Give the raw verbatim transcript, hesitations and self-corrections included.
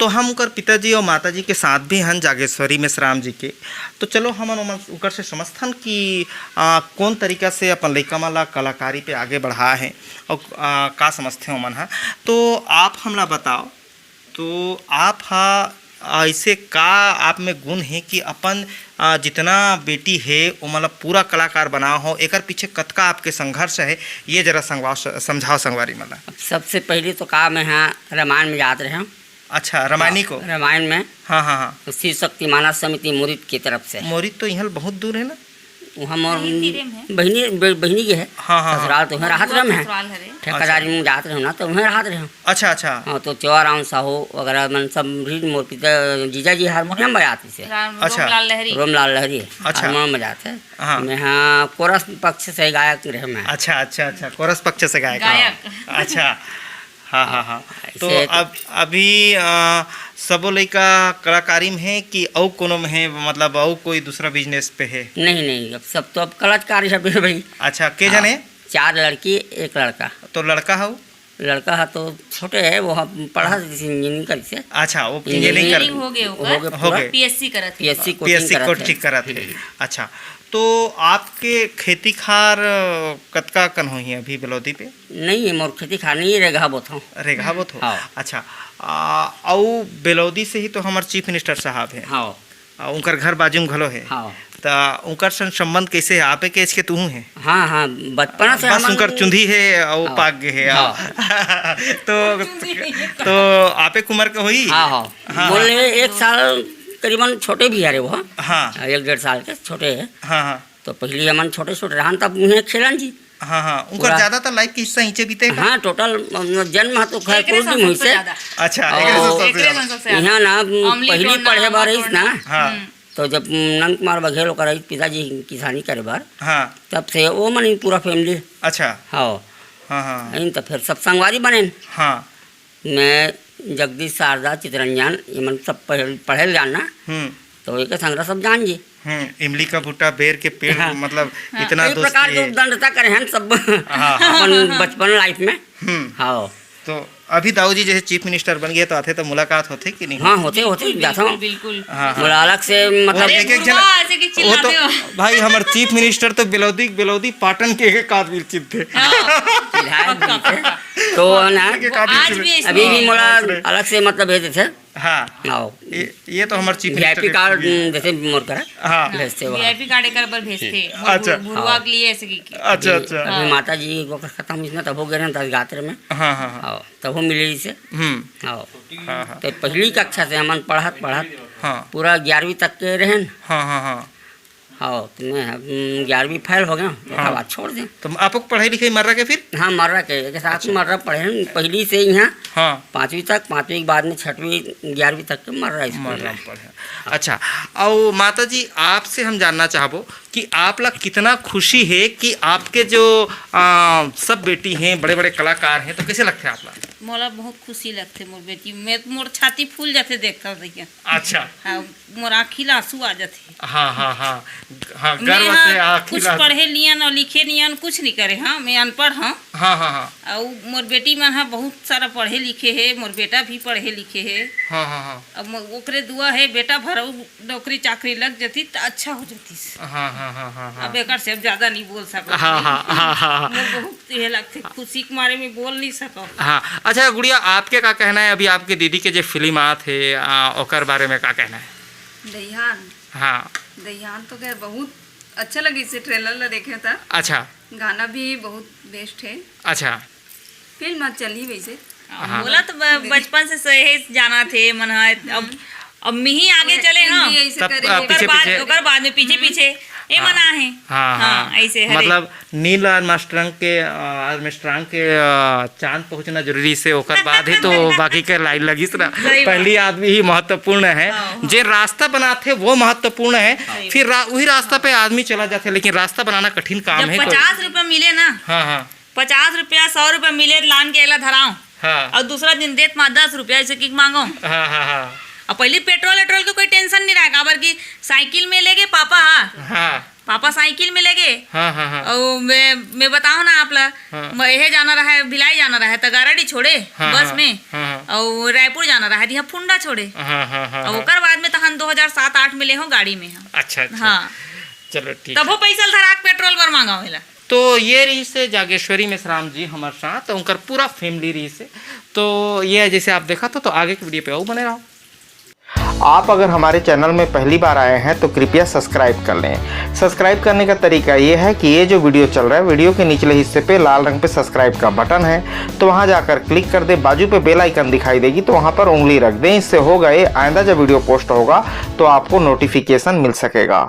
तो हम उनकर पिताजी और माताजी के साथ भी हन जागेश्वरी मेश्राम जी के। तो चलो हमन ओमन, उनकर से समझथन कि, आ, कौन तरीका से अपन लइका मन ला कलाकारी पे आगे बढ़ाए हे और, आ, का समझथे ओमन ह। तो आप हमला बताओ, तो आप ह ऐसे का आप में गुण हे कि अपन, आ, जितना बेटी हे ओमन ला पूरा कलाकार बनाओ हो, एकर पीछे कतका आपके संघर्ष हे, ये जरा संगवा-, समझाओ संगवारी मन ला। अब सबसे पहले तो का मैं ह रामायण में जात रहे हूँ। अच्छा, रामायणी को। रामायण में हाँ, हाँ, हाँ। तो शिव शक्ति मानस समिति मुरीद की तरफ से। मुरीद तो इहाँ ले बहुत दूर है ना? वहाँ मोर यही तीरे में है। बहिनी, ब-, बहिनी के है। हाँ, हाँ, हाँ। ससुराल तो उहाँ राहत रहे हैं। ससुराल हरे। ठेकेदारी अच्छा। में जात रहे ना, तो उहाँ राहत रहे हैं। अच्छा, अच्छा। हाँ, तो चेवाराम साहू वगैरह मन सब भी मोर पिता, जीजा जी हारमोनियम बजाते थे। राम, अच्छा। रोमलाल लहरी। रोमलाल लहरी अच्छा। हारमोनियम बजाते। हाँ। मैं हाँ कोरस पक्ष से गायक रहे मैं। अच्छा, अच्छा, अच्छा, कोरस पक्ष से गायक, हाँ। गायक। अच्छा। हाँ, हाँ, हाँ। तो ऐसे तो अब अभी, अ, सबो लइका कलाकारी में हे कि अउ कोनो में हे, मतलब अउ कोई दूसरा business पे हे? नहीं, नहीं, अब सब तो अब कलाकारी सब हे भाई। अच्छा, के हाँ, जन हे? चार लड़की, एक लड़का। तो लड़का हउ? लड़का ह तो छोटे हे, वो ह पढ़त हे engineering करिस हे। अच्छा, वो engineering कर engineering हो गए ओकर। हो गए हो पूरा। गए। पीएससी करत हे। पीएससी कोचिंग पीएससी करत हे। कोचिंग करत हे। हम्म। अच्छा, तो आपके खेती खार, अ, कतका कन होही अभी बेलौदी पे? नहीं हे, मोर खेती खार नहीं हे, रेगहा बोथों। रेगहा बोथो? हाँ। अच्छा, आ, अउ बेलौदी से ही तो हमर chief minister साहब हे। हाँ। आ, उनकर घर बाजू में घलो हे। हाँ। त उनकर संग संबंध कैसे हे? आपे के age के तुहूँ हे? हाँ, हाँ, बचपना से बस हमन उनकर चुंदी हे, अउ हाँ। पाक गे हे, हाँ। हाँ। तो, तो आपे के उमर के होही? हाँ, हाँ। हाँ, बोले हाँ। एक साल करीबन छोटे भी हरे वो। हाँ। एक डेढ़ साल के छोटे हे। हाँ, हाँ। तो पहली हमन छोटे-छोटे रहन, तब उहें खेलन जी। हाँ, हाँ, उनकर पूरा। ज्यादातर life के हिस्सा इचे बीते हे का? हाँ, total, मतलब, जन्म ह तो खैर एकरे कुल संग दिन होइस सबसे हे। ज्यादा। अच्छा, और एकरे संग सबसे एकरे ज्यादा। संग सबसे ज्यादा। इहाँ ना, अमली पहली टोड़ना, पढ़े बर अमवा रहिस ना, टोड़ना। हाँ। हम्म। तो जब नंद कुमार बघेल ओकर रहिस पिताजी किसानी करे बर, हाँ। तब से वो मन पूरा family। अच्छा। हाँ। हाँ, हाँ। अइन तो फिर सब संगवारी बनेन। हाँ। मैं, जगदीश, शारदा, चितरंजन, ये मन सब पढ़े, पढ़े ल जान ना, हम्म। तो एके संग रह सब जान जी। हम्म, इमली का बूटा, बेर के पेड़, हाँ। मतलब, हाँ। इतना कई दोस्ती प्रकार के हे। उद्दंडता करे हन सब हाँ, हाँ। अपन बचपन life में। हम्म। हाँ। तो अभी दाऊ जी जैसे chief minister बन गए तो आथे तो मुलाकात होथे कि नहीं? हाँ, होथे, होथे, बिल्कुल, जाथों। बिल्कुल, बिल्कुल। हाँ, हाँ। बोला अलग से, मतलब अरे, एक, एक जन, बुढ़वा ऐसे कि वो तो, चिल्लाते हो। भाई, हमर chief minister तो बेलौदी, बेलौदी पाटन के एक आदमी चिन्हथे। हाँ। चिल्हाए भी थे। तो ना, एक, एक आदमी आज चिन्ह- भी ऐसे अभी भी हैं। मोला हाँ, अलग से, मतलब, भेज देथे। हाँ। आओ। ये, ये तो हमर chief VIP minister के card, हम्म, जैसे मोर करा, हाँ। भेजते हो। VIP card एकर बर भेजथे। मोर अच्छा। बुढ़-, बुढ़वा हाँ। के लिए ऐसे कि, कि। अच्छा, अभी, अच्छा। अभी हाँ। माता जी को खत्म इसने तब हो गए ना, दस गात्र में। हाँ, हाँ, हाँ। आओ, तब हो मिले इसे। हम्म। आओ। हाँ, हाँ। तो पहली कक्षा से हमन पढ़त, पढ़त हाँ। पूरा ग्यारहवीं तक के रहन। हाँ, हाँ, हाँ। हाँ, तो मैं, हम्म, ग्यारहवीं fail हो गया, ओकर हाँ। बाद छोड़ दें। तो आपको पढ़ाई लिखाई मर्रा के फिर? हाँ, मर्रा के, एक साथ अच्छा। मर्रा पढ़े हैं, पहली से ही यहाँ हाँ। पाँचवीं तक, पाँचवीं के बाद में छठवीं, ग्यारहवीं तक के मर्रा स्कूल मर्रा में। में पढ़े। अच्छा, और माता जी, आपसे हम जानना चाहबो कि आप ला कितना खुशी है कि आपके जो, आ, सब बेटी हैं, बड़े-बड़े कलाकार हैं, तो कैसे लगता है आप ला? मोला बहुत खुशी लगथे मोर बेटी, मैं, मोर छाती फूल जाथे देखता देखिए। अच्छा। हाँ, मोर आँखी ला आंसू आ जाथे। हाँ, हाँ, हाँ। हाँ, मैं गर्व हाँ से आँखी कुछ ला पढ़े लियन और लिखे नियन कुछ नहीं करे, हाँ, मैं अनपढ़ हाँ। हाँ, हाँ, हाँ। अउ मोर बेटी मन हा बहुत सारा पढ़े लिखे हे, मोर बेटा भी पढ़े लिखे हे। हाँ, हाँ, हाँ। अब मो-, ओकरे दुआ हे, बेटा भरऊ नौकरी चाकरी लग जतिस त अच्छा हो जतिस। हाँ, हाँ, हाँ, हाँ, हाँ। अब एकर से अब ज्यादा नहीं बोल सकत हाँ, हूँ। हाँ, हाँ, हाँ, हाँ। मोर बहुत ये लगथे, खुशी के मारे में बोल नहीं सकत। हाँ, अच्छा गुड़िया, आपके का कहना है, अभी आपके दीदी के जे फिल्म आत हे, आ, ओकर बारे में का कहना है? दईहान। हाँ। दईहान तो खैर बहुत अच्छा लगिस हे trailer ला देखे था। अच्छा। गाना भी बहुत best है। अच्छा। फिल्म आज चलही वैसे। हाँ। मोला तो ब-, बचपन से सहेज जाना थे मन ह। अब, अब मिही आगे चले फिल्म हाँ। भी ऐसे तब, करे आ, हैं। पीछे, ओकर बाद, पीछे। ओकर बाद में पीछे, हम्म। पीछे ए हाँ। मन आहे। हाँ, हाँ, हाँ। ऐसे हरे। मतलब नील आर्मस्ट्रांग के, आ, आर्मस्ट्रांग के, आ, चांद पहुंचना जरूरी से ओकर बाद ही तो बाकी के line लगिस ना। सही बात। पहली आदमी ही महत्वपूर्ण है। हाँ, हाँ। जे रास्ता बनाथे वो महत्वपूर्ण है। सही फिर बात। रा-, वही रास्ता पे आदमी चला जाथे, लेकिन रास्ता बनाना कठिन काम जब है। पचास रुपया मिले ना, हाँ, हाँ। पचास रुपया, सौ रुपया मिले त लान के एला धराव। हाँ। अउ दूसरा दिन देत मा दस रुपया ऐसे कि मांगो। हाँ, हाँ, हाँ। अउ पहली पेट्रोल वेट्रोल के कोई tension नहीं रहा, काबर कि साइकिल में लेगे पापा हा। हाँ। पापा साइकिल में लेगे। हाँ, हाँ, हाँ। अउ मैं, मैं बताओ ना आप ला, हाँ। मैं यहे जाना रहा है, भिलाई जाना रहा है, त गाड़ी छोड़े हाँ, बस हाँ, में। हाँ, हाँ। अउ रायपुर जाना रहा, दिहा फुंडा छोड़े। हाँ हाँ हाँ अउ हाँ। ओकर बाद में तहन दो हजार सात आठ में ले हो गाड़ी में हम। अच्छा अच्छा। हाँ। चलो ठीक। तभो पैसा धराक पेट्रोल बर मांगा होला। तो ये रहिस हे जागेश्वरी मेश्राम जी हमर साथ, उनकर पूरा फैमिली रहिस हे। तो ये जैसे आप देखा तो, तो आगे के वीडियो पे अउ बने रहो। आप अगर हमारे चैनल में पहली बार आए हैं तो कृपया सब्सक्राइब कर लें। सब्सक्राइब करने का तरीका ये है कि ये जो वीडियो चल रहा है, वीडियो के निचले हिस्से पे लाल रंग पे सब्सक्राइब का बटन है, तो वहाँ जाकर क्लिक कर दें। बाजू पे बेल आइकन दिखाई देगी, तो वहाँ पर उंगली रख दें। इससे होगा ये, आइंदा जब वीडियो पोस्ट होगा तो आपको नोटिफिकेशन मिल सकेगा।